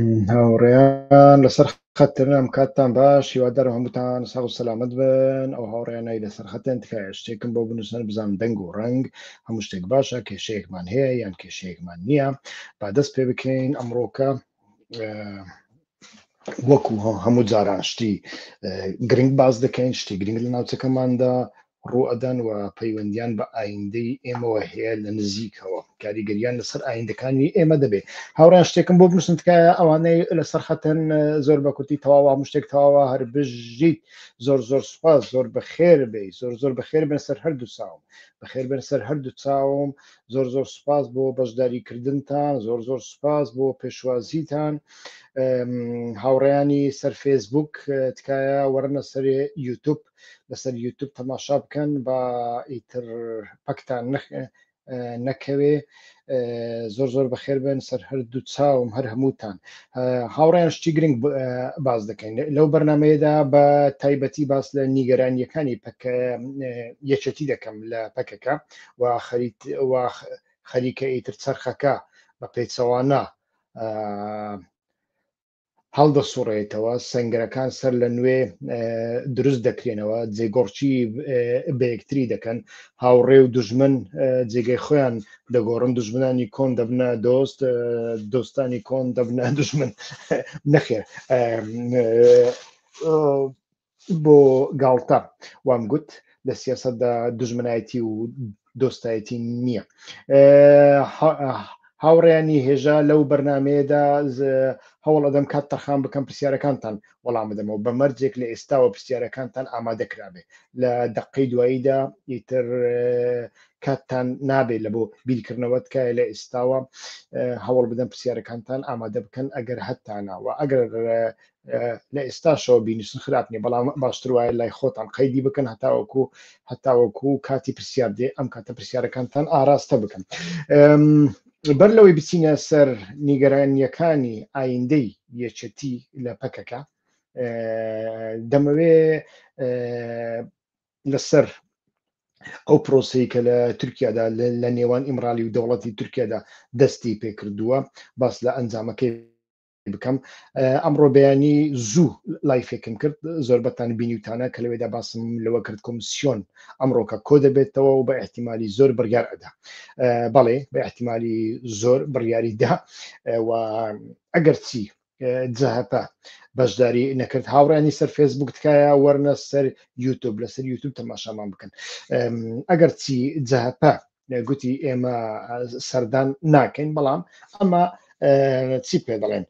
هاوڕێیان لەسەر خەتن، کاتتان باش، هیوادارم هەمووتان ساغ و سەلامەت بن. ئەو هاوڕێیانەی لەسەر خەتن تکایە شتێکم بۆ بنووسن بزانم دەنگ و ڕەنگ هەموو شتێک باشە، کێشەیەکمان هەیە یان کێشەیەکمان نییە. با دەست پێ بکەین. ئەمڕۆکە وەکو هەموو جاران شتی گرنگ باس دەکەین، شتی گرنگ لە ناوچەکەماندا ڕووئەدەن و پەیوەندیان بە ئایندەی ئێمەوە هەیە لە نزیکەوە کاریگەریان لەسەر ئایندەکانی ئێمە دەبێت. هاوڕێیان شتێکم بۆ بنووسن تکایە، ئەوانەی لەسەر خەتن زۆر بە کورتی تەواوە، هەموو شتێک تەواوە، هەر بژیت. زۆر زۆر سوپاس، زۆر بەخێر بێی، زۆر زۆر بەخێر بن سەر هەردوو چاوم، بەخێر بن سەر هەردوو چاوم. زۆر زۆر سوپاس بۆ بەشداری کردنتان، زۆر زۆر سوپاس بۆ پێشوازیتان. هاوڕێیانی سەر فێسبوک تکایە وەرنە سەر یوتوب، لەسەر یوتوب تەماشا بکەن با ئیتر پەکتان نەکەوێ. زۆر زۆر بەخێر بن سەر هەردوو چاوم هەر هەمووتان. هاوڕێیان شتی گرنگ باس دەکەین لەو بەرنمەیەدا، بە تایبەتی باس لە نیگەرانیەکانی یەکێتی دەکەم لە پەکەکە و خەریت و خەریکە ئیتر چەرخەکە بە پێچەوانە هەڵدەسوڕێتەوە، سەنگەرەکان سەر لە نوێ دروست دەکرێنەوە، جێگۆڕکی بە یەکتری دەکەن، هاوڕێ و دوژمن جێگەی خۆیان دەگۆڕن، دوژمنانی کۆن دەبنە دۆست، دۆستانی کۆن دەبنە دوژمن. نەخێر، بۆ گاڵتە وام گوت، لە سیاسەتدا دوژمنایەتی و دۆستایەتی نییە. هاوڕێیانی هێژا، لەو بەرنمەیەدا هەوڵ ئەدەم کات تەرخان بکەم پرسیارەکانتان وەڵام بدەمەوە، بە مەرجێک لە ئێستاوە پرسیارەکانتان ئامادە کرابێ. لە دقەی دواییدا ئیتر کاتتان نابێت لە بۆ بیرکردنەوە. تکایە لە ئێستاوە هەوڵ بدەن پرسیارەکانتان ئامادە بکەن ئەگەر هەتانەوە، ئەگەر لە ئێستاشەوە بینوسن خراپ نیە، بەڵام باشتر وایە لای خۆتان قەیدی بکەن هەتاوەکو کاتی پرسیار دێ ئەم کاتە پرسیارەکانتان ئاراستە بکەن. بەر لەوەی بچینە سەر نیگەرانیەکانی ئایندەی یەکێتی لە پەکەکە، دەمەوێ لەسەر ئەو پرۆسەی کە لە تورکیادا لە نێوان ئیمرالی و دەوڵەتی تورکیادا دەستی پێکردووە باس لە ئەنجامەکەی بکەم. ئەمڕۆ بەیانی زوو live ێکم کرد، زۆربەتان بینیوتانە، کە لەوێدا باسم لەوە کرد کۆمسیۆن ئەمڕۆکە کۆ دەبێتەوە و بە احتیمالی زۆر بڕیار ئەدا. بەڵێ، بە احتیمالی زۆر بڕیاری دا و ئەگەر چی جەهەپە بەشداری نەکرد. هاوڕانی سەر فێسبوک تکایە وەرنە سەر یوتوب، لەسەر یوتوب تەماشامان بکەن. ئەگەر چی جەهەپە گوتی ئێمە سەردان ناکەین، بەڵام ئەمە چی پێ دەڵێن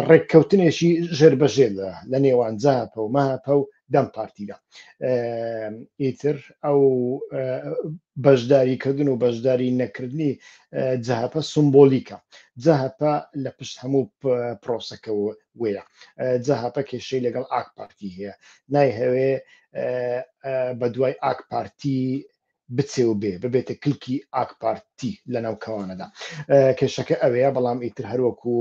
ڕێککەوتنێکی ژێر بەژێردا لە نێوان جەهەپە و مەهەپە و دەم پارتیدا. ئیتر ئەو بەشداریکردن و بەشداری نەکردنی جەهەپە سمبۆلیکە. جەهەپە لە پشت هەموو پرۆسەکە وەیە. جەهەپە کێشەی لەگەڵ ئاک پارتی هەیە، نایهەوێ بە دوای ئاک پارتی بچێ و بێ ببێتە کلکی ئاک پارتی لە ناو کەوانەدا. کێشەکە ئەوەیە. بەڵام ئیتر هەروەکو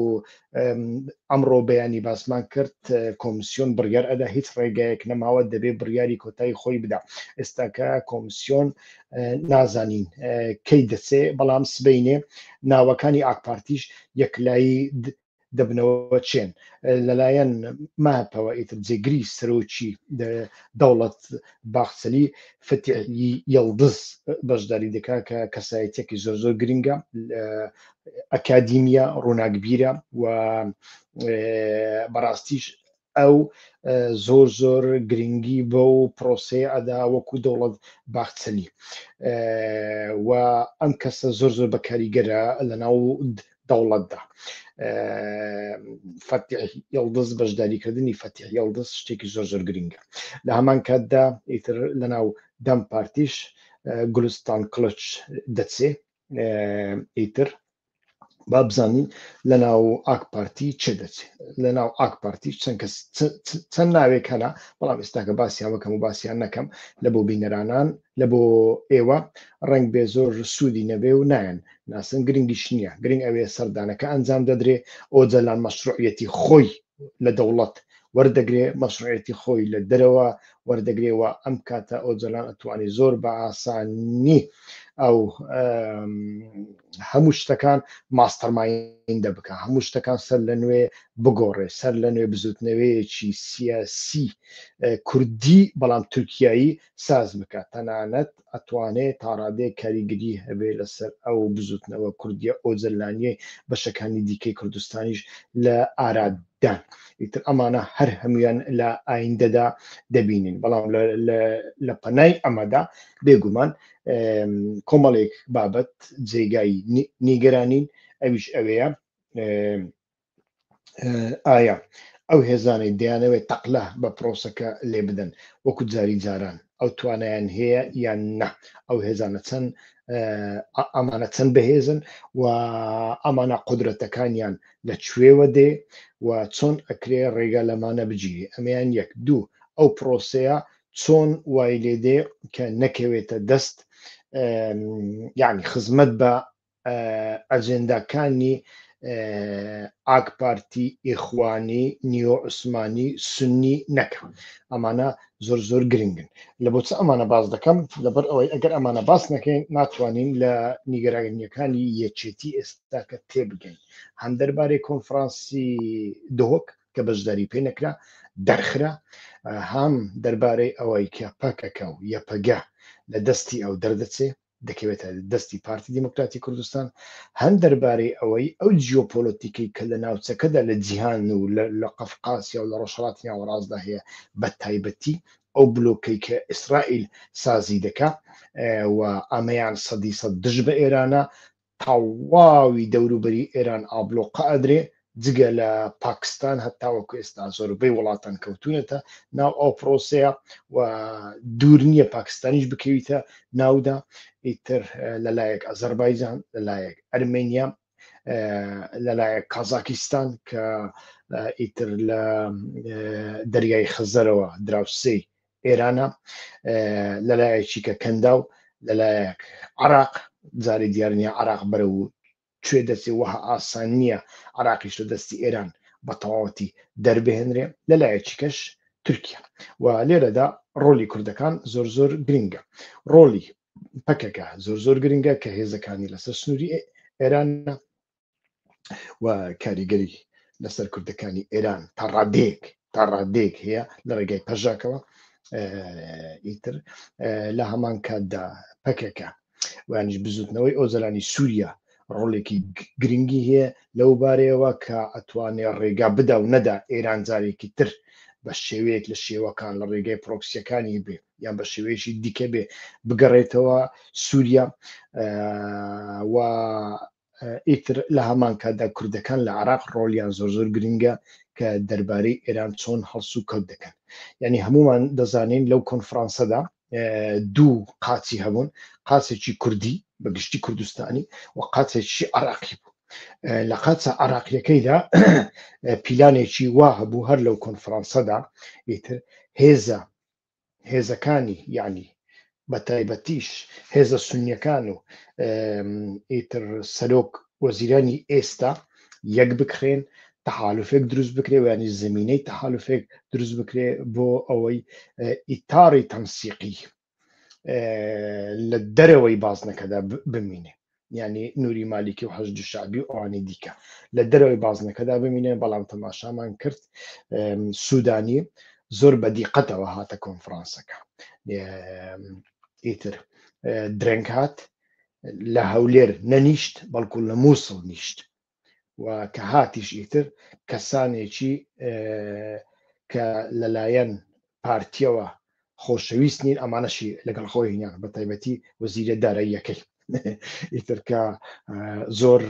ئەمڕۆ بەیانی باسمان کرد، کۆمسیۆن بڕیار ئەدا، هیچ ڕێگایەک نەماوە، دەبێ بڕیاری کۆتایی خۆی بدا. ئێستاکە کۆمسیۆن نازانین کەی دەچێ، بەڵام سبینێ ناوەکانی ئاک پارتیش یەکلایی دەبنەوە چێن. لەلایەن ماپەوە ئیتر جێگری سەرۆکی دەوڵەت باخچەلی فتحی یڵدز بەشداری دەکا کە کەسایەتێکی زۆر زۆر گرنگە، ئەکادیمیە، ڕووناکبیرە و بەڕاستیش ئەو زۆر زۆر گرنگی بەو پرۆسەیە ئەدا وەکو دەوڵەت باخچەلی و ئەم کەسە زۆر زۆر بەکاریگەرە لە ناو دەوڵەتدا. فەتیح یڵدز، بەشداریکردنی فەتیح یڵدز شتێکی زۆر زۆر گرنگە. لە هەمان کاتدا ئیتر لە ناو دەم پارتیش گولستان کڵچ دەچێ. ئیتر با بزانین لە ناو ئاک پارتی چێ دەچێت. لە ناو ئاک پارتی چەند کەس چەند ناوێک هەنا، بەڵام ئێستاکە باسیان بکەم و باسییان نەکەم لە بۆ بینەرانان، لە بۆ ئێوە ڕەنگ بێ زۆر سوودی نەبێ و نایەن ناسن، گرنگیش نییە. گرنگ ئەوێ سەردانەکە ئەنجام دەدرێ، ئۆجەلان مەشروعیەتی خۆی لە دەوڵەت وەردەگرێ، مەشروعیەتی خۆی لە دەرەوە وەردەگرێ و ئەم کاتە ئۆجەلان ئەتوانێ زۆر بە ئاسانی ئەو هەموو شتەکان mastermind بکە، هەموو شتەکان سەر لە نوێ بگۆڕێ، سەر لە نوێ بزوتنەوەیەکی سیاسی کوردی بەڵام تورکیایی ساز بکە، تەنانەت ئەتوانێ تاڕادەیەک کاریگەری هەبێ لەسەر ئەو بزوتنەوە کوردیە ئۆجەلانیەی بەشەکانی دیکەی کوردستانیش لە ئارادان. ئیتر ئەمانە هەر هەمویان لە ئایندەدا دەبینین، بەڵام لە پەنای ئەمەدا بێگومان کۆمەڵێک بابەت جێگای نیگەرانین، ئەویش ئەوەیە ئایا ئەو هێزانەی دەیانەوێت تەقلە بە پرۆسەکە لێ بدەن وەکو جاری جاران ئەو توانایان هەیە یان نا، ئەو هێزانە چەند ئەمانە چەند بەهێزن و ئەمانە قودرەتەکانیان لە کوێوە دێ و چۆن ئەکرێ ڕێگا لەمانە بگیرێ. ئەمەیان یەک. دوو، ئەو پرۆسەیە چۆن وای لێ دێ کە نەکەوێتە دەست یعنی خزمەت بە ئەجێنداکانی ئاک پارتی، ئیخوانی، نیۆ عوسمانی، سوننی نەکا. ئەمانە زۆر زۆر گرنگن. لە بۆ چ ئەمانە باس دەکەم؟ لەبەر ئەوەی ئەگەر ئەمانە باس نەکەین ناتوانین لە نیگەرانیەکانی یەکێتی ئێستاکە تێبگەین، هەم دەربارەی کۆنفرانسی دهۆک کە بەشداری پێ نەکرا دەرخرا، هەم دەربارەی ئەوەی کە پەکەکە و یەپەگە لە دەستی ئەو دەردەچێ دەکەوێتە دەستی پارتی دیموکراتی کوردستان، هەم دەربارەی ئەوەی ئەو جیۆپۆلۆتیکەی کە لە ناوچەکەدا لە جیهان و لە قەفقاسیا و لە ڕۆژهەڵاتی ناوەڕاستدا هەیە، بە تایبەتی ئەو بلۆکەی کە ئیسرائیل سازی دەکا و ئەمەیان سەدی سەد دژ بە ئێرانە، تەواوی دەوروبەری ئێران ئابلۆقە ئەدرێ جگە لە پاکستان هەتاوەکو ئێستا زۆربەی وڵاتان کەوتونەتە ناو ئەو پرۆسەیە و دوور نییە پاکستانیش بکەویتە ناودا. ئیتر لەلایەک ئەزەربایجان، لەلایەک ئەرمێنیا، لەلایەک کازاکیستان کە ئیتر لە دەریای خەزەرەوە دراوسێی ئێرانە، لەلایەکی کە کەنداو، لەلایەک عراق، جارێ دیار نییە عراق بەرەو کوێ دەچێ، وەها ئاسان نییە عراقیش لە دەستی ئێران بە تەواوەتی دەربهێنرێ، لەلایەکی کەش تورکیا. و لێرەدا ڕۆلی کوردەکان زۆر زۆر گرنگە، ڕۆلی پەکەکە زۆر زۆر گرنگە کە هێزەکانی لەسەر سنووری ئێرانە و کاریگەری لەسەر کوردەکانی ئێران تا ڕادەیەک تا ڕادەیەک هەیە لە ڕێگای پەژاکەوە. ئیتر لە هەمان کاتدا پەکەکە ویانیش بزوتنەوەی ئۆجەلانی سووریا ڕۆڵێکی گرنگی هەیە لەو بارەیەوە کە ئەتوانێ ڕێگا بدا و نەدا ئێران جارێکی تر بە شێوەیەک لە شێوەکان لە ڕێگای پرۆکسیەکانی بێ یان بە شێوەیەکی دیکە بێ بگەڕێتەوە سووریا. و ئیتر لە هەمان کاتدا کوردەکان لە عراق ڕۆلیان زۆر زۆر گرنگە کە دەربارەی ئێران چۆن هەڵس و کەوت دەکەن. یعنی هەمومان دەزانین لەو کۆنفرانسەدا دوو قاچی هەبوون، قاچێکی کوردی بە گشتی کوردستانی و قاچێکی عراقی بوو. لە قاچە عراقیەکەیدا پیلانێکی وا هەبوو هەر لەو کۆنفرانسەدا ئیتر هێزە هێزەکانی یعنی بە تایبەتیش هێزە سونیەکان و ئیتر سەرۆک وەزیرانی ئێستا یەک بکرێن، تەحالفێک دروست بکرێ ویانی زمینەی تەحالفێک دروست بکرێ بۆ ئەوەی ئیتاری تەنسیقی لە دەرەوەی بازنەکەدا بمینێ، یعنی نوری مالیکی و حەشد شعبی و ئەوانی دیکە لە دەرەوەی بازنەکەدا بمینێن. بەڵام تەماشامان کرد سوودانی زۆر بە دیقەتەوە هاتە کۆنفرانسەکە، ئیتر درەنگ هات، لە هەولێر نەنیشت بەڵکو لە مووسڵ نیشت و کە هاتیش ئیتر کەسانێکی کە لەلایەن پارتیەوە خۆشەویست نین ئەمانەشی لەگەڵ خۆی هینان، بە تایبەتی وەزیرە داراییەکەی ئیتر کە زۆر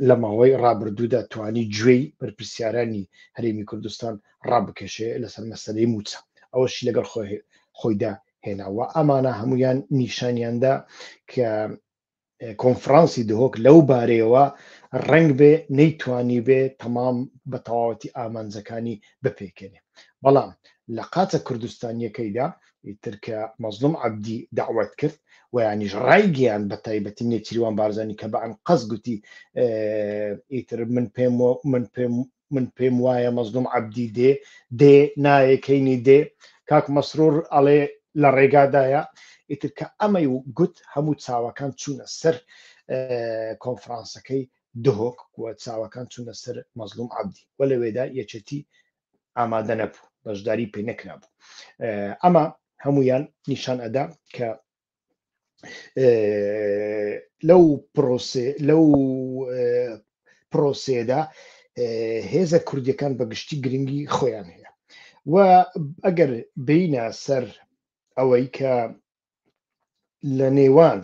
لە ماوەی ڕابردوودا توانی گوێی بەرپرسیارانی هەرێمی کوردستان ڕابکێشێ لەسەر مەسەلەی موچە، ئەوەشی لەگەڵ خۆیدا هێناوە. ئەمانە هەمویان نیشانیاندا کە کۆنفرانسی دهۆک لەو بارەیەوە ڕەنگ بێ نەیتوانی بێ تەمام بە تەواوەتی ئامانجەکانی بپێکێنێ، بەڵام لە قاچە کوردستانیەکەیدا ئیتر کە مەزلوم عەبدی دەعوەت کرد و یانیش ڕایگەیاند بە تایبەتی نێچیروان بارزانی کە بە ئەنقەست گوتی ئیتر من پێم من پێم من پێم وایە مەزلوم عەبدی دێ دێ نایە کەینی دێ کاک مەسرور ئەڵێ لە ڕێگادایە ئیتر کە ئەمەی گوت هەموو چاوەکان چوونە سەر کۆنفرانسەکەی دهۆک و چاوەکان چوونە سەر مەزلوم عەبدی و لەوێدا یەکێتی ئامادە نەبوو بەشداری پێ نەکرابوو ئەمە هەمویان نیشان ئەدا کە لەو پرۆسێ لەو پرۆسێدا هێزە کوردیەکان بە گشتی گرنگی خۆیان هەیە و ئەگەر بینە سەر ئەوەی کە لە نێوان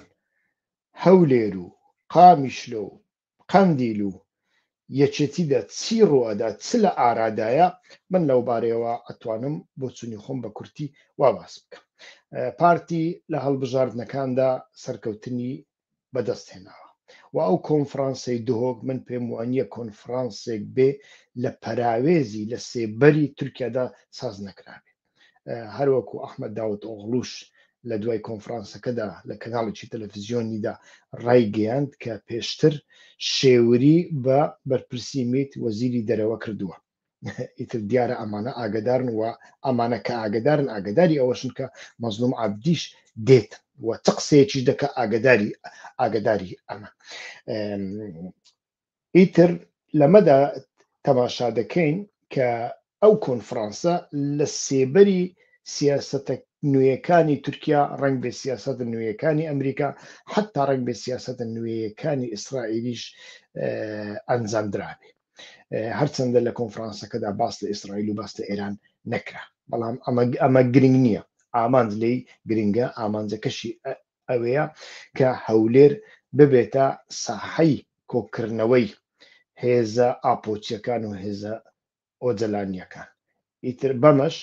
هەولێر و قامیشلۆ و قەندیل و یەکێتیدا چی ڕووئەدا، چ لە ئارادایە، من لەوبارەیەوە ئەتوانم بۆچوونی خۆم بە کورتی وا باس بکەم. پارتی لە هەڵبژاردنەکاندا سەرکەوتنی بەدەست هێناوە و ئەو کۆنفرانسەی دهۆک من پێم وانییە کۆنفرانسێک بێ لە پەراوێزی لە سێبەری تورکیادا ساز نەکرابێ. هەروەکو ئەحمەد داود ئۆغڵوش لە دوای کۆنفرانسەکەدا لە کەناڵێکی تەلەفزیۆنیدا ڕایگەیاند کە پێشتر شێوری بە بەرپرسی میت وەزیری دەرەوە کردووە ئیتر دیارە ئەمانە ئاگدارن و ئەمانە کە ئاگدارن ئاگداری ئەوەشن کە مەزلوم عەبدیش دێت و چ قسەیەکیش دەکە ئاگداری ئاگداری ئەمە ئیتر لەمەدا تەماشا دەکەین کە ئەو کۆنفرانسە لە سێبەری سیاسەتە نوێیەکانی تورکیا، ڕەنگ بێ سیاسەتە نوێیەکانی ئەمریکا، حەتتا ڕەنگ بێ سیاسەتە نوێیەکانی ئیسرائیلیش ئەنجام درابێ. هەرچەندە لە کۆنفرانسەکەدا باس لە ئیسرائیل و باس لە ئێران نەکرا، بەڵام ئەمە ئەمە گرنگ نییە. ئامانج لێی گرنگە، ئامانجەکەشی ئەوەیە کە هەولێر ببێتە ساحەی کۆکردنەوەی هێزە ئاپۆچیەکان و هێزە ئۆجەلانیەکان. ئیتر بەمەش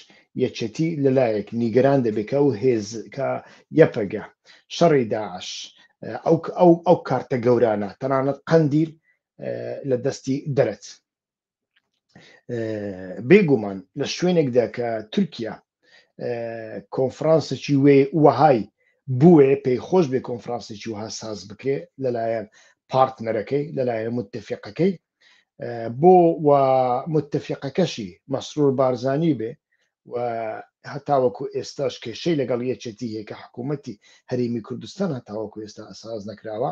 یەکێتی لەلایەک نیگەران دەبێت کە ئەو هێز کە یەپەگە، شەڕی داعش، ئەو ئەو ئەو کارتە گەورانە تەنانەت قەندیل لە دەستی دەرەچن. بێگومان لە شوێنێکدا کە تورکیا کۆنفرانسێکی وێ وەهای بووێ پێی خۆش بێ کۆنفرانسێکی وها ساز بکرێ لەلایەن پارتنەرەکەی لەلایەن متفقەکەی بۆ و متفقەکەشی مەسرور بارزانی بێ و هەتاوەکو ئێستاش کێشەی لەگەڵ یەکێتی هەیە کە حکوومەتی هەرێمی کوردستان هەتاوەکو ئێستا ئەساز نەکراوە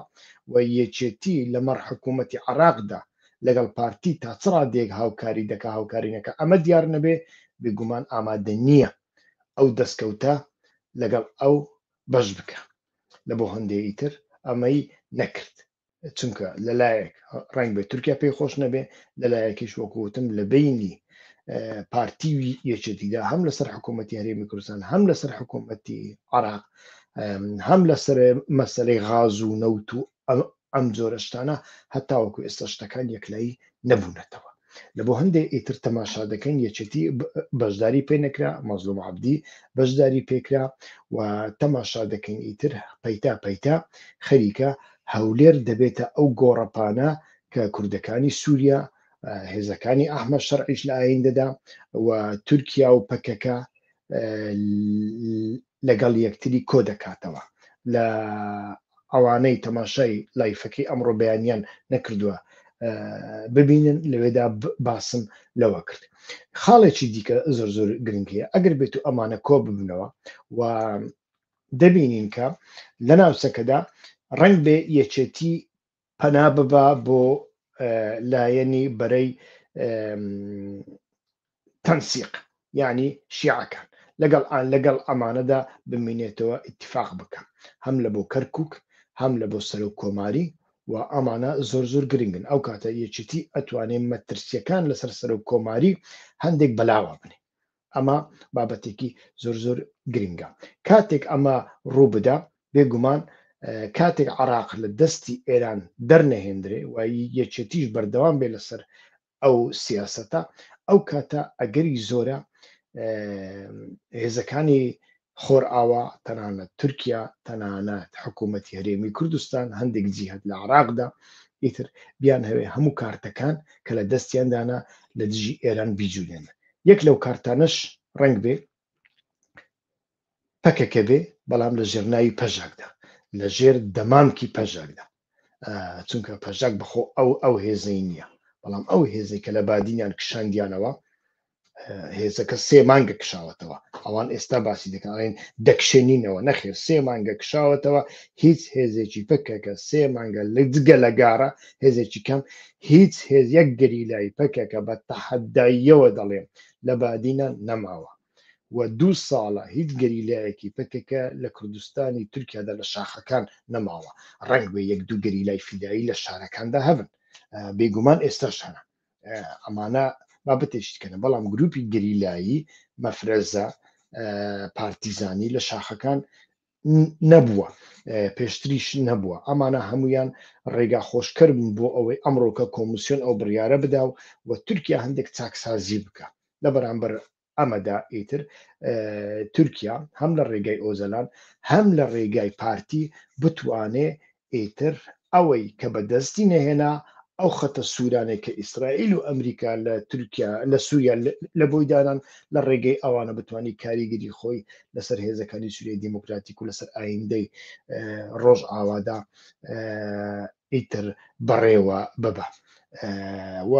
و یەکێتی لەمەڕ حکوومەتی عراقدا لەگەڵ پارتی تا چ ڕادەیەک هاوکاری دەکا هاوکاری نەکا ئەمە دیار نەبێ بێگومان ئامادە نییە ئەو دەستکەوتە لەگەڵ ئەو بەش بکە لە بۆ هەندێ ئیتر ئەمەی نەکرد چونکە لەلایەک ڕەنگ بێت تورکیا پێی خۆش نەبێ لەلایەکیش وەکوتم لە بینی پارتی و یەکێتیدا هەم لەسەر حکوومەتتی هەرێمی کوردستان هەم لەسەر حکوومەتتی عراق هەم لەسەر مەسلەی غاز و نەوت و ئەم جۆرە شتانە هەتاوەکو ئێستا شتەکان یەکلایی نەبوونەتەوە. لە بۆ هەندێ ئیتر تەماشا دەکەین یەکێتی بەشداری پێ نەکرا، مەزلوم عەبدی بەشداری پێکرا و تەماشا دەکەین ئیتر پەیتا پەیتا خەریکە هەولێر دەبێتە ئەو گۆڕەپانە کە کوردەکانی سووریا هێزەکانی ئەحمەد شەرعیش لە ئایندەدا و تورکیا و پەکەکە لەگەڵ یەکتری کۆ دەکاتەوە لە ئەوانەی تەماشای لایفەکەی ئەمڕۆ بەیانیان نەکردووە ببینن لەوێدا باسم لەوە کرد خاڵێکی دیکە زۆر زۆر گرنگ هەیە ئەگەر بێت و ئەمانە کۆ ببنەوە و دەبینین کە لە ناوچەکەدا ڕەنگ بێ یەکێتی پەنا ببا بۆ لایەنی بەرەی تەنسیق یعنی شیعەکان لەگەڵ ئان لەگەڵ ئەمانەدا بمینێتەوە ئیتفاق بکە هەم لە بۆ کەرکک هەم لە بۆ سەرۆک کۆماری و ئەمانە زۆر زۆر گرنگن ئەو کاتە یەکێتی ئەتوانێت مەترسیەکان لەسەر سەرۆک کۆماری هەندێک بەلاوە بنێ ئەمە بابەتێکی زۆر زۆر گرنگە کاتێک ئەمە ڕووبدا بێگومان کاتێک عراق لە دەستی ئێران دەرنەهێندرێ و یەکێتیش بەردەوام بێ لەسەر ئەو سیاسەتە ئەو کاتە ئەگەری زۆرە هێزەکانی خۆرئاوا تەنانەت تورکیا تەنانەت حکوومەتی هەرێمی کوردستان هەندێک جیهت لە عراقدا ئیتر بیان هەوێ هەموو کارتەکان کە لە دەستیاندانە لە دژی ئێران بیجولێن یەک لەو کارتانەش ڕەنگ بێ پەکەکە بێ بەڵام لە ژێرناوی پەژاکدا لە ژێر دەمامکی پەژاکدا چونکە پەژاک بەخۆ ئەو ئەو هێزەی نییە. بەڵام ئەو هێزێک کە لە بادینان کشاندیانەوە هێزەکە سێ مانگە کشاوەتەوە ئەوان ئێستا باسی دەکەن ئەڵێن دەکشێنینەوە نەخێر سێ مانگە کشاوەتەوە هیچ هێزێکی پەکەکە سێ مانگە لە جگە لە گارە هێزێکی کەم هیچ هێز یەک گەریلای پەکەکە بە تەحەداییەوە دەڵێم لە بادینە نەماوە و دوو ساڵە هیچ گەریلایەکی پەکەکە لە کوردستانی تورکیادا لە شاخەکان نەماوە ڕەنگ بێ یەک دوو گەریلای فیدایی لە شارەکاندا هەبن بێگومان ئێستاش هەنە ئەمانە بابەتێکی کەنە بەڵام گروپی گەریلایی مەفرەزە پارتیزانی لە شاخەکان نەبووە پێشتریش نەبووە ئەمانە هەمویان ڕێگا خۆشکەر بوون بۆ ئەوەی ئەمڕۆکە کۆمیسیۆن ئەو بڕیارە بدا و و تورکیا هەندێک چاکسازی بکە لە بەرامبەر ئەمەدا ئیتر تورکیا هەم لە ڕێگای ئۆزەلان هەم لە ڕێگای پارتی بتوانێ ئیتر ئەوەی کە بە دەستی نەهێنا ئەو خەتە سوورانەی کە ئیسرائیل و ئەمریکا لە تورکیا لە سووریا لە بۆی دانان لە ڕێگەی ئەوانە بتوانانی کاریگەری خۆی لەسەر هێزەکانی سووریای دیموکراتیک و لەسەر ئایندەی ڕۆژ ئاوادا ئیتر بەڕێوە ببا و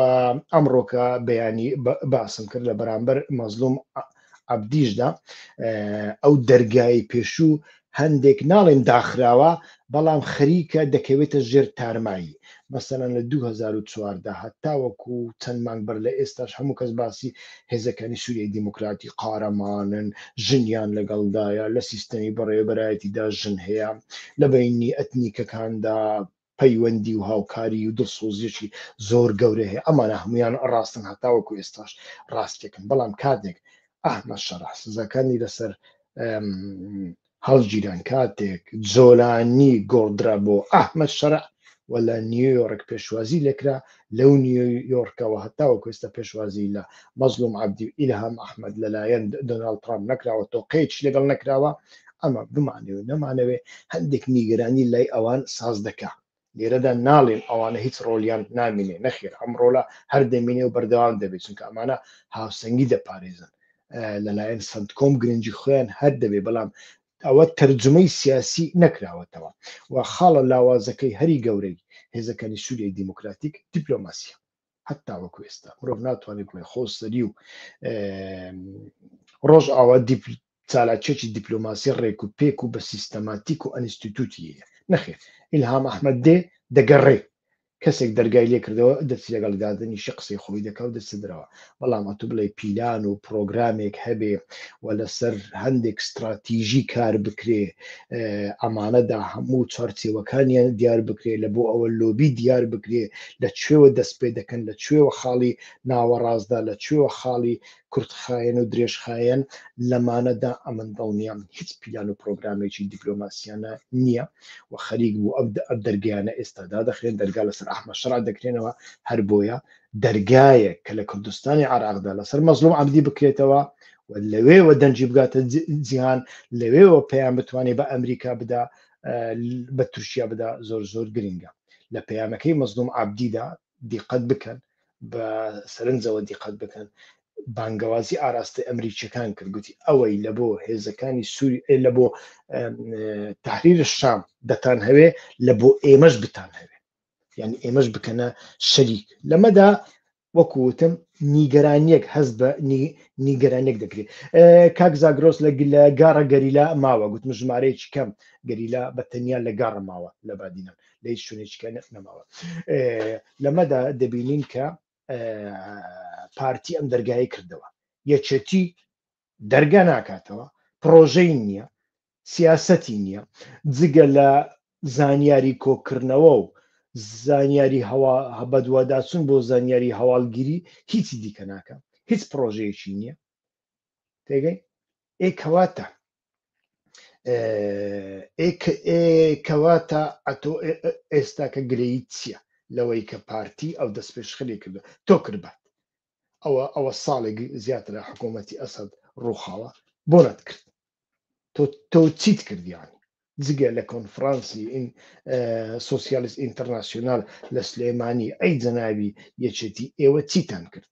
ئەمڕۆکە بەیانی باسم کرد لە بەرامبەر مەزلوم عەبدیشدا ئەو دەرگای پێشوو هەندێک ناڵێن داخراوە بەڵام خەریکە دەکەوێتە ژێر تارمایی مەسەلەن لە 2014 هەتاوەکو چەند مانگ بەر لە ئێستاش هەموو کەس باسی هێزەکانی سووریای دیموکراتی قارەمانن ژنیان لەگەڵدایە لە سیستەمی بەڕێوەبەرایەتیدا ژن هەیە لە بەینی ئەتنیکەکاندا پەیوەندی و هاوکاری و دڵسۆزیەکی زۆر گەورە هەیە ئەمانە هەمویان ڕاستن هەتاوەکو ئێستاش ڕاستێکن بەڵام کاتێک ئەحمەد شەرع سزاکانی لەسەر هەڵگیران کاتێک جۆلانی گۆڕدرا بۆ ئەحمەد شەرع و لە نیویۆرک پێشوازی لێکرا لەو نیویۆرکەوە هەتاوەکو ئێستا پێشوازی لە مەزلوم عەبدی و ئیلهام ئەحمەد لەلایەن دۆناڵد ترامپ نەکراوە تۆقەیەکیش لەگەڵ نەکراوە ئەمە بمانەوێ و نەمانەوێ هەندێک نیگەرانی لای ئەوان ساز دەکا لێرەدا ناڵێم ئەوانە هیچ ڕۆلیان نامینێ نەخێر ئەم ڕۆلە هەر دەمینێ و بەردەوام دەبێت چونکە ئەمانە هاوسەنگی دەپارێزن لەلایەن سنتکۆم گرنگی خۆیان هەر دەبێ بەڵام ئەوە تەرجمەی سیاسی نەکراوەتەوە و خاڵە لاوازەکەی هەری گەورەی هێزەکانی سووریای دیموکراتیک دیپلۆماسیە هەتا وەکو ئێستا مرۆڤ ناتوانێت بڵێ خۆسەری و ڕۆژ ئاوا دیپ چالاکیەکی دیپلۆماسی ڕێک و پێک و بە سیستەماتیک و ئەنیستیتوتی هەیە نەخێر ئیلهام ئەحمەد دێ دەگەڕێ کەسێک دەرگای لێ کردەوە دەچی لەگەڵی دادەنیشی قسەی خۆی دەکا و دەچێتە دەرەوە بەڵام ئەتوو بڵێ پیلان و پرۆگرامێک هەبێ و لەسەر هەندێک ستراتیژی کار بکرێ ئەمانەدا هەموو چوارچێوەکانیان دیار بکرێ لە بۆ ئەوە لۆبی دیار بکرێ لە کوێوە دەست پێ دەکەن لە کوێوە خاڵی ناوەڕاستدا لە کوێوە خاڵی کورتخایەن و درێژخایەن لەمانەدا ئەمن دڵنیام هیچ پیلان و پرۆگرامێکی دیپلۆماسیانە نییە و خەریک بوو ئەو دەرگیانە ئێستا دادەخرێن دەرگا لەسەر ئەحمەد شەرع دەکرێنەوە هەر بۆیە دەرگایەک کە لە کوردستانی عراقدا لەسەر مەزلوم عەبدی بکرێتەوە و لەوێوە دەنگی بگاتە جیهان لەوێوە پەیام بتوانێت بە ئەمریکا بدا بە تورکیا بدا زۆر زۆر گرنگە لە پەیامەکەی مەزلوم عەبدیدا دیقەت بکەن بە سەرنجەوە دیقەت بکەن بانگەوازی ئاراستەی ئەمریکیەکان کرد گوتی ئەوەی لە بۆ هێزەکانی سووری لە بۆ تحریر شام دەتان هەوێ لە بۆ ئێمەش بتان هەوێ یعنی ئێمەش بکەنە شەریک لەمەدا وەکو وتم نیگەرانیەک هەست بە نیگەرانێک دەکرێت کاک زاگرۆس لە گلە گاڕە گەریلا ماوە گوتم ژمارەیەکی کەم گەریلا بە تەنیا لە گاڕە ماوە لە بادینان لە هیچ شوێنێکی کە نەماوە لەمەدا دەبینین کە پارتی ئەم دەرگای کردەوە یەکێتی دەرگا ناکاتەوە پرۆژەی نییە سیاسەتی نییە جگە لە زانیاری کۆکردنەوە و زانیاری هەوا بەدواداچون بۆ زانیاری هەواڵگیری هیچی دیکە ناکە هیچ پرۆژەیەکی نییە تێگەی ئێ کەواتە کەواتە ئەتۆ ئێستا کە گرەیت چییە لەوەی کە پارتی ئەو دەست پێشخەری کردو تۆ کردبات ئەوە ئەوە ساڵێک زیاترە حکوومەتی ئەسەد ڕووخاوە بۆ نەتکرد تۆ تۆ چیت کرد یانی جگە لە کۆنفرانسی سۆسیالیست ئینتەرناسیۆنال لە سلێمانی ئەی جەناوی یەکێتی ئێوە چیتان کرد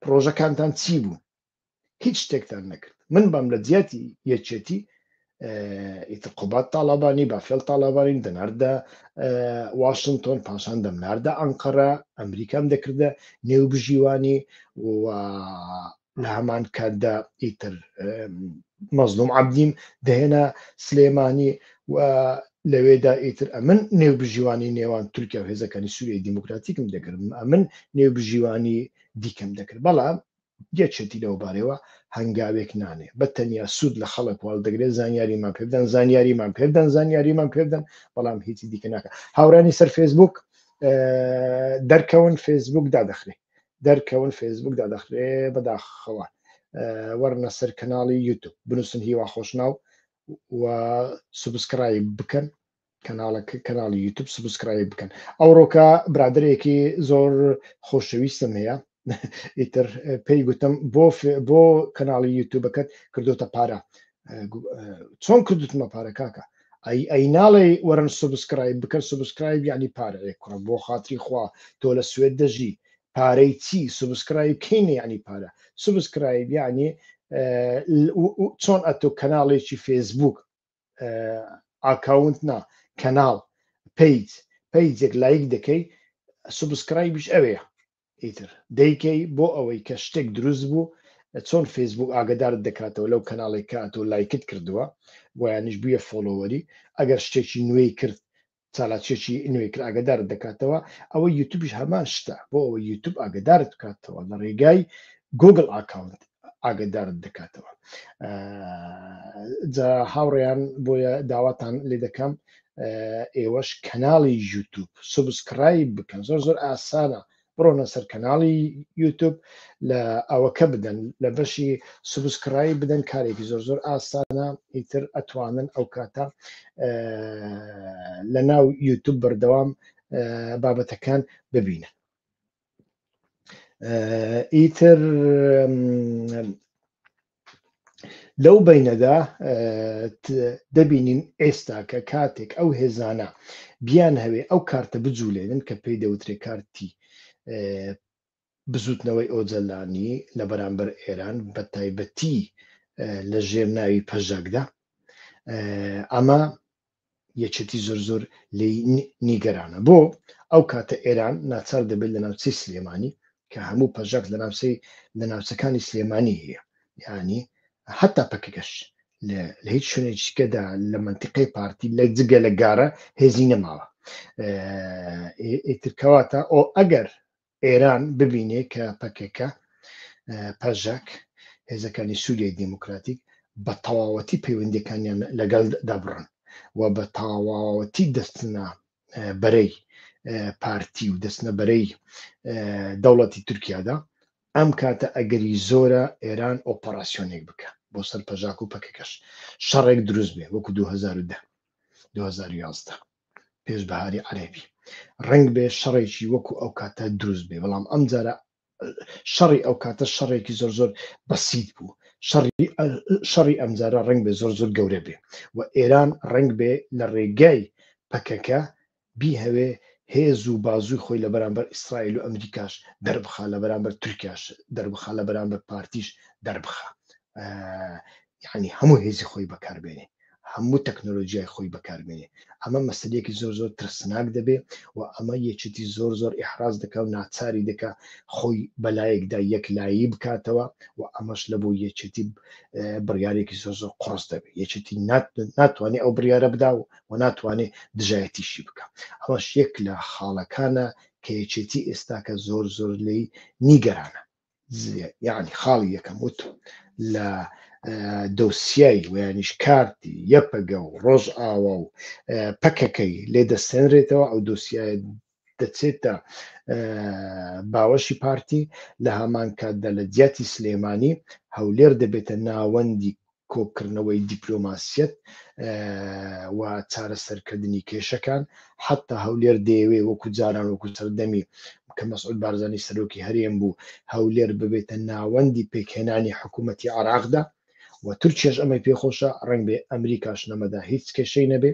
پرۆژەکانتان چی بوون هیچ شتێکتان نەکرد من بام لە جیاتی یەکێتی. ئیتر قوباد تاڵەبانی، بافێڵ تاڵەبانی دەناردە واشنتۆن، پاشان دەمناردە ئەنقەرە، ئەمریکام دەکردە نێوبژیوانی و لە هەمان کاتدا ئیتر مەزلوم عەبدیم دەهێنا سلێمانی و لەوێدا ئیتر ئەمن نێوبژیوانی نێوان تورکیا و هێزەکانی سووریای دیموکراتیکم دەکرد، ئەمن نێوبژیوانی دیکەم دەکرد، بەڵام یەکێتی لەوبارەیەوە هەنگاوێک نانێ، بە تەنیا سوود لە خەڵک وەڵدەگرێت، زانیاریمان پێ بدەن، زانیاریمان پێ بدەن، زانیاریمان پێ بدەن، بەڵام هیچی دیکە ناکە. هاوڕێیانی سەر فێسبوک دەرکەون، فێسبوک دادەخرێ، دەرکەون فێسبوک دادەخرێ بەداخەوە. وەرنە سەر کەناڵی یوتوب، بنووسن هیوا خۆشناو و subscribe بکەن، کەناڵەکە کەناڵی یوتوب subscribe بکەن. ئەوڕۆکە برادێکی زۆر خۆشەویستم هەیە، ئیتر پێی گوتم بۆ بۆ کەناڵی یوتوبەکەت کردوتە پارە. چۆن کردوتمە پارە کاکە؟ ئەی ئەی ناڵێ وەرن subscribe بکەن، subscribe یعنی پارەیە کوڕە، بۆ خاتری خوا تۆ لە سوێد دەژی پارەی چی؟ subscribe کەینە یعنی پارە. subscribe یعنی چۆن ئەتۆ کەناڵێکی فێسبوک account نا کەناڵ page page ێک لایک دەکەی subscribe یش ئەوەیە ئیتر دەیکەی بۆ ئەوەی کە شتێک دروست بوو چۆن فەیسبوک ئاگدارت دەکاتەوە لەو کەناڵێک کە ئەتۆ لایکت کردووە ویانیش بووە follower ی، ئەگەر شتێکی نوێی کرد چالاکیەکی نوێی کرد ئاگدارت دەکاتەوە. ئەوە یوتوبیش هەمان شتە، بۆ ئەوە یوتوب ئاگدارت بکاتەوە لە ڕێگای گوگل account ئاگدارت دەکاتەوە. جا هاوڕێیان بۆیە داواتان لێ دەکەم ئێوەش کەناڵی یوتوب subscribe بکەن، زۆر زۆر ئاسانە. بڕۆنە سەر کەناڵی یوتوب لە ئەوەکە بدەن لە بەشی subscribe بدەن، کارێکی زۆر زۆر ئاسانە. ئیتر ئەتوانن ئەو کاتە لە ناو یوتوب بەردەوام بابەتەکان ببینن. ئیتر لەو بینەدا دەبینین ئێستا کە کاتێک ئەو هێزانە بیان هەوێ ئەو کارتە بجوولێنن کە پێی دەوترێ کارتی بزوتنەوەی ئۆجەلانی لە بەرامبەر ئێران بە تایبەتی لە ژێر ناوی پەژاکدا، ئەمە یەکێتی زۆر زۆر لێی نیگەرانە. بۆ ئەو کاتە ئێران ناچار دەبێت لە ناوچەی سلێمانی کە هەموو پەژاک لە ناوچەی لە ناوچەکانی سلێمانی هەیە، یعنی حتا پەکەکەش لە هیچ شوێنێکیکەدا لە منتیقەی پارتی لە جگە لە گارە هێزی نەماوە. ئیتر کەواتە ئەو ئەگەر ئێران ببینێ کە پەکەکە، پەژاک، هێزەکانی سووریای دیموکراتیک بە تەواوەتی پەیوەندیەکانیان لەگەڵ دابڕن و بە تەواوەتی دەستنە بەرەی پارتی و دەستنە بەرەی دەوڵەتی تورکیادا، ئەم کاتە ئەگەری زۆرە ئێران ئۆپەراسیۆنێک بکە بۆ سەر پەژاک و پەکەکەش، شەڕێک دروست بێ وەکو 2010 2011 پێش بەهاری عەرەبی. ڕەنگ بێ شەڕێکی وەکو ئەو کاتە دروست بێ، بەڵام ئەم جارە شەڕی ئەو کاتە شەڕێکی زۆر زۆر بەسیت بوو، شەڕی ئەمجارە ڕەنگ بێ زۆر زۆر گەورە بێ و ئێران ڕەنگ بێ لە ڕێگای پەکەکە بیهەوێ هێز و بازووی خۆی لە بەرامبەر ئیسرائیل و ئەمریکاش دەربخا، لە بەرامبەر تورکیاش دەربخا، لە بەرامبەر پارتیش دەربخا، یعنی هەموو هێزی خۆی بەکاربێنێ، هەموو تەکنۆلۆژیای خۆی بەکاربێنێ. ئەمە مەسلەیەکی زۆر زۆر ترسناک دەبێ و ئەمە یەکێتی زۆر زۆر ئیحراز دەکا و ناچاری دەکا خۆی بەلایەکدا یەکلایی بکاتەوە و ئەمەش لە بۆ یەکێتی بڕیارێکی زۆر زۆر قڕس دەبێت. یەکێتی ناتوانێت ئەو بڕیارە بدا و ناتوانێت دژایەتیشی بکە. ئەمەش یەک لە خاڵەکانە کە یەکێتی ئێستاکە زۆر زۆر لێی نیگەرانە. یعنی خاڵی یەکەم وت لە دۆسیای ویانیش کارتی یەپەگە و ڕۆژ ئاوا و پەکەکەی لێ دەستێنرێتەوە، ئەو دۆسیای دەچێتە باوەشی پارتی. لە هەمان کاتدا لە جیاتی سلێمانی هەولێر دەبێتە ناوەندی کۆکردنەوەی دیپلۆماسیەت و چارەسەرکردنی کێشەکان. حتا هەولێر دەیەوێ وەکو جاران، وەکو سەردەمی کە مەسعود بارزانی سەرۆکی هەرێم بوو، هەولێر ببێتە ناوەندی پێکهێنانی حکوومەتی عراقدا و تورکیاش ئەمەی پێخۆشە، ڕەنگ بێ ئەمریکاش نەمەدا هیچ کێشەی نەبێ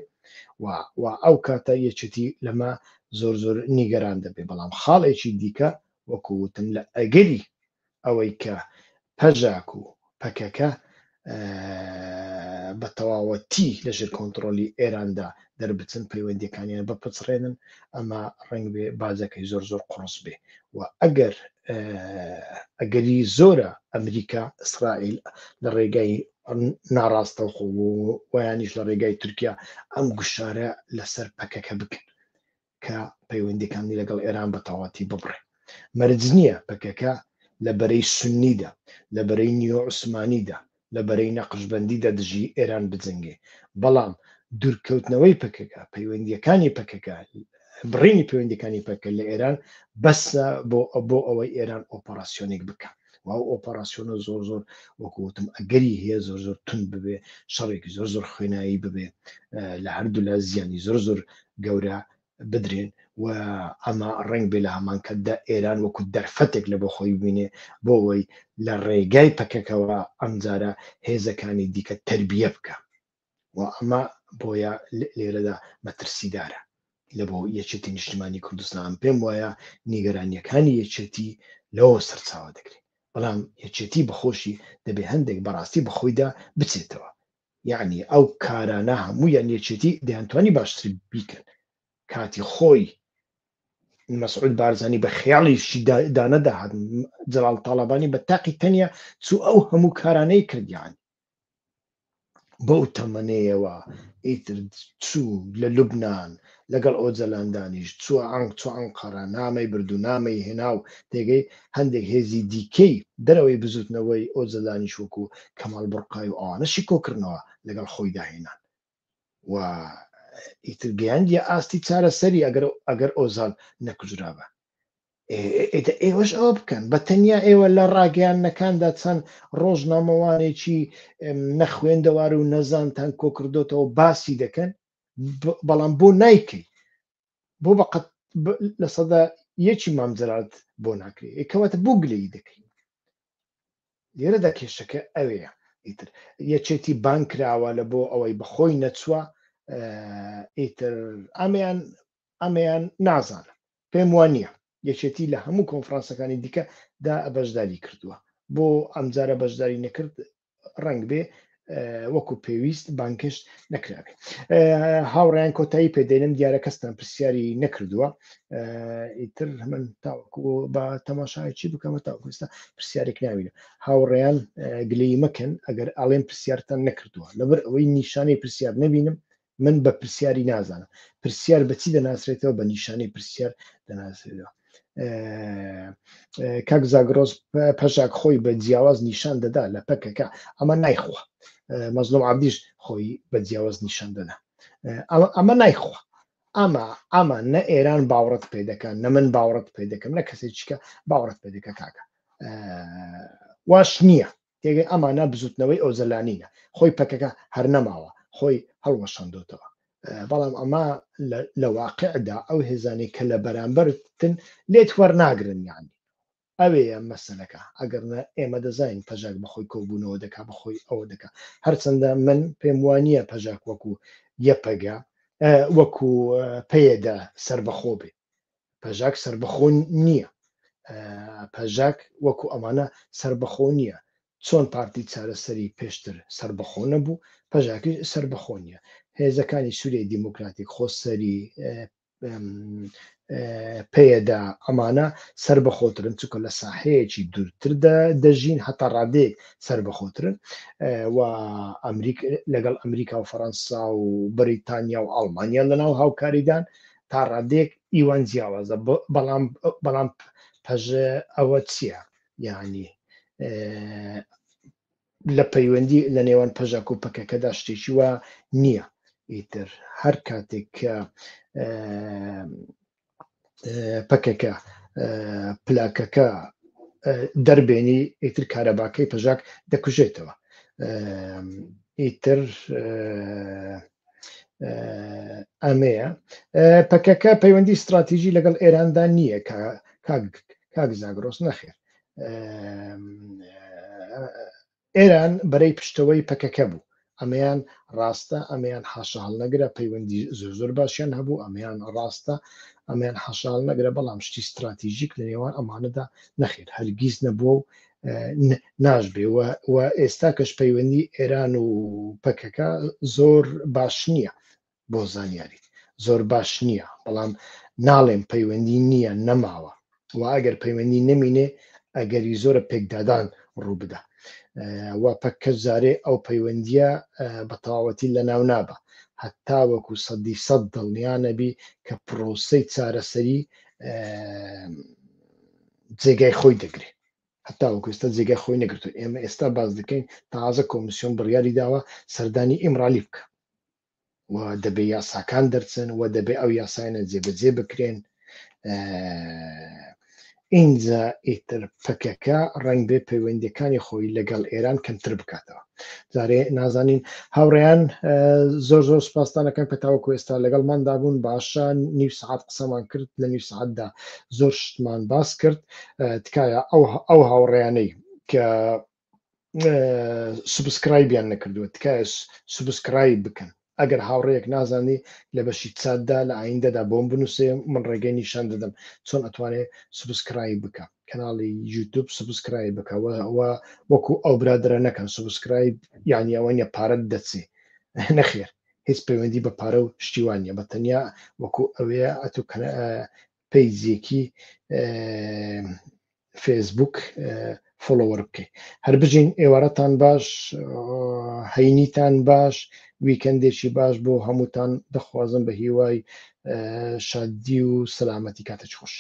و ئەو کاتە یەکێتی لەمە زۆر زۆر نیگەران دەبێ. بەڵام خاڵێکی دیکە وەکو وتم لە ئەگەری ئەوەی کە پەژاک و پەکەکە بە تەواوەتی لەژێر کۆنتڕۆلی ئێراندا دەربچن، پەیوەندیەکانیان بپچڕێنن، ئەمە ڕەنگ بێ باجەکەی زۆر زۆر قوڕس بێ و ئەگەر ئەگەری زۆرە ئەمریکا ئیسرائیل لە ڕێگای ناڕاستەوخۆ ویانیش لە ڕێگای تورکیا ئەم گوشارە لەسەر پەکەکە بکەن کە پەیوەندیەکانی لەگەڵ ئێران بە تەواتی ببڕێ. مەرج نییە پەکەکە لە بەرەی سوننیدا، لە بەرەی نیۆ عوسمانیدا، لە بەرەی نەقشبەندیدا دژی ئێران بجەنگێ، بەڵام دوورکەوتنەوەی پەکەکە، پەیوەندیەکانی پەکەکە، بڕینی پەیوەندیەکانی پەکەکە لە ئێران بەسە بۆ بۆ ئەوەی ئێران ئۆپەراسیۆنێک بکا و ئەو ئۆپەراسیۆنە زۆر زۆر وەکو وتم ئەگەری هەیە زۆر زۆر توند ببێ، شەڕێکی زۆر زۆر خوێنایی ببێ، لە هەردوولا زیانی زۆر زۆر گەورە بدرێن و ئەمە ڕەنگ بێ لە هەمان کاتدا ئێران وەکو دەرفەتێک لە بۆ خۆی ببینێ بۆ ئەوەی لە ڕێگای پەکەکەوە ئەمجارە هێزەکانی دیکە تەربیە بکە و ئەمە بۆیە لێرەدا مەترسیدارە لە بۆ یەکێتی نیشتیمانی کوردستان. پێم وایە نیگەرانیەکانی یەکێتی لەوە سەرچاوە دەگرێت، بەڵام یەکێتی بەخۆشی دەبێ هەندێک بەڕاستی بەخۆیدا بچێتەوە، یەعنی ئەو کارانە هەموویان یەکێتی دەیانتوانی باشتر بیکەن. کاتی خۆی مەسعود بارزانی بە خەیاڵیشی دانەدەهات جەلال تاڵەبانی بە تاقی تەنیا چوو ئەو هەموو کارانەی کردیان بەو تەمەنەیەوە ئیتر چوو لە لوبناان لەگەڵ ئۆجەلان دانیشت، چووە ئەنق چووە ئەنقەرە، نامەی برد و نامەی هێنا و تێگەی هەندێک هێزی دیکەی دەرەوەی بزووتنەوەی ئۆجەلانیش وەکوو کەمال بورقای و ئەوانەشی کۆکردنەوە لەگەڵ خۆیدا هێنان و ئیتر گەیاندیە ئاستی چارەسەری ئەگەر ئەگەر ئۆزال نەکوژرابا. ئێ ئێوەش ئەوە بکەن بە تەنیا ئێوە لە ڕاگەیاندنەکاندا چەند ڕۆژنامەوانێکی نەخوێندەوار و نەزانتان کۆکردۆتەوە باسی دەکەن بەڵام بۆ نایکەی بۆ بەقەت لە سەدا یەکی مام جەلالت بۆ ناکرێ کەواتە بۆ گلەیی دەکەی لێرەدا کێشەکە ئەوەیە ئیتر یەکێتی بانگ کراوە لە بۆ ئەوەی بەخۆی نەچووە ئیتر ئەمەیان ئەمەیان نازانم پێم وانە یەکێتی لە هەموو کۆنفرانسەکانی دیکە دا بەشداری کردووە بۆ ئەمجارە بەشداری نەکرد ڕەنگ بێ وەکو پێویست بانکشت نەکرابێ. هاوڕیان کۆتایی پێدێنم دیارە کەستان پرسیاری نەکردووە ئیتر من تاوەکو بە تەماشایکی بکەمە تاوەکو ئێستا پرسیارێک ناوینە هاوڕێیان گلەیی مەکەن ئەگەر ئاڵێن پرسیارتان نەکردووە لەبەر ئەوەی نیشانەی پرسیار نەبینم من بە پرسیاری نازانم پرسیار بەچی دەناسرێتەوە بە نیشانەی پرسیار دەناسرێتەوە کاک زاگرۆس پەژاک خۆی بە جیاواز نیشان دەدا لە پەکەکە ئەمە نایخوا مەزلوم عبدیش خۆی بە جیاواز نیشان دەدا ئەمە نایخوا ئەمە ئەمە نە ئێران باوەڕت پێ دەکەن نە من باوەڕت پێ دەکەم نە کەسێکیکە باوەڕت پێ دەکە کاکە واش نییە تێگەی ئەمانە بزوتنەوەی ئۆزەلانینە خۆی پەکەکە هەر نەماوە خۆی هەڵوەشاندۆتەوە بەڵام ئەمە لە واقعدا ئەو هێزانەی کە لە بەرامبەرتن لێت وەرناگرن یعنی ئەوەیە مەسەلەکە ئەگەر نە ئێمە دەزانین پەژاک بەخۆی کۆبوونەوە دەکا بەخۆی ئەوە دەکا هەرچەندە من پێم وانە پەژاک وەکو یەپەگە وەکو پەیەدە سربەخۆ بێ پەژاک سربەخۆ نییە پەژاک وەکو ئەمانە سربەخۆ نییە چۆن پارتی چارەسەری پێشتر سربەخۆ نەبوو پەژاکیش سربەخۆ نییە هێزەکانی سووریای دیموکراتیک خۆسەری پەیەدە ئەمانە سربەخۆترن چونکە لە ساحەیەکی دوورتر دەژین هەتا ڕادەیەک سربەخۆترن و ئەمریک لەگەڵ ئەمریکا و فەەنسا و بەریتانیا و ئەڵمانیا لەناو هاوکاریدان تا ڕادەیەک ئیوان جیاوازە بەڵام بەڵام پەژە ئەوە چییە یعنی لە پەیوەندی لە نێوان پەژاک و پەکەکەدا شتێکی وا نییە ئیتر هەر کاتێک کە پەکەکە پلاکەکە دەربێنی ئیتر کارەباکەی پەژاک دەکوژێتەوە ئیتر ئەمەیە پەکەکە پەیوەندی استراتیژی لەگەڵ ئێراندا نییە کاک زاگرۆس نەخێر ئێران بەرەی پشتەوەی پەکەکە بوو ئەمەیان ڕاستە ئەمەیان حاشا هەڵنەگرە پەیوەندی زۆر زۆر باشیان هەبوو ئەمەیان ڕاستە ئەمەیان حاشا هەڵنەگرە بەڵام شتی استراتیژیک لە نێوان ئەمانەدا نەخێر هەرگیز نەبووە و ناشبێ و ئێستا کەش پەیوەندی ئێران و پەکەکە زۆر باش نییە بۆ زانیاریت زۆر باش نییە بەڵام ناڵێم پەیوەندی نییە نەماوە و ئەگەر پەیوەندی نەمینێ ئەگەری زۆرە پێکدادان ڕووبدا و پەککە جارێ ئەو پەیوەندیە بە تەواوەتی لە ناو نابە هەتا وەکو سەدی سەد دڵنیا نەبی کە پرۆسەی چارەسەری جێگای خۆی دەگرێ هەتاوەکو ئێستا جێگای خۆی نەگرتو ئێمە ئێستا باز دەکەین تازە کۆمیسیۆن بڕیاری داوە سەردانی ئیمرالی بکە و دەبێ یاساکان دەرچن و دەبێ ئەو یاسایانە جێبەجێ بکرێن ئینجا ئیتر پەکەکە ڕەنگ بێ پەیوەندیەکانی خۆی لەگەڵ ئێران کەمتر بکاتەوە جارێ نازانین هاوڕێیان زۆر زۆر سپاستانەکەم کە تاوەکو ئێستا لەگەڵماندا بوون باشە نیو سعات قسەمان کرد لە نیو سعاتدا زۆر شتمان باس کرد تکایە ئەو ئەو هاوڕێیانەی کە subscribe یان نەکردووە تکایە subscribe بکەن ئەگەر هاوڕێیەک نازانی لە بەشی چاتدا لە ئایندەدا بۆم بنووسێ من ڕێگەی نیشان دەدەم چۆن ئەتوانێ subscribe بکە کەناڵی یوتوب subscribe بکە و وەکو ئەو برادرە نەکەن subscribe یعنی ئەوە نیە پارەت دەچێ نەخێر هیچ پەیوەندی بە پارە و شتیوانە بە تەنیا وەکو ئەوەیە ئەتو پەیجێکی فێسبوک follower بکەی هەر بژین ئێوارەتان باش هەینیتان باش weekend ێکی باش بۆ هەمووتان دەخوازم بە هیوای شادی و سەلامەتی کاتێکی خۆش.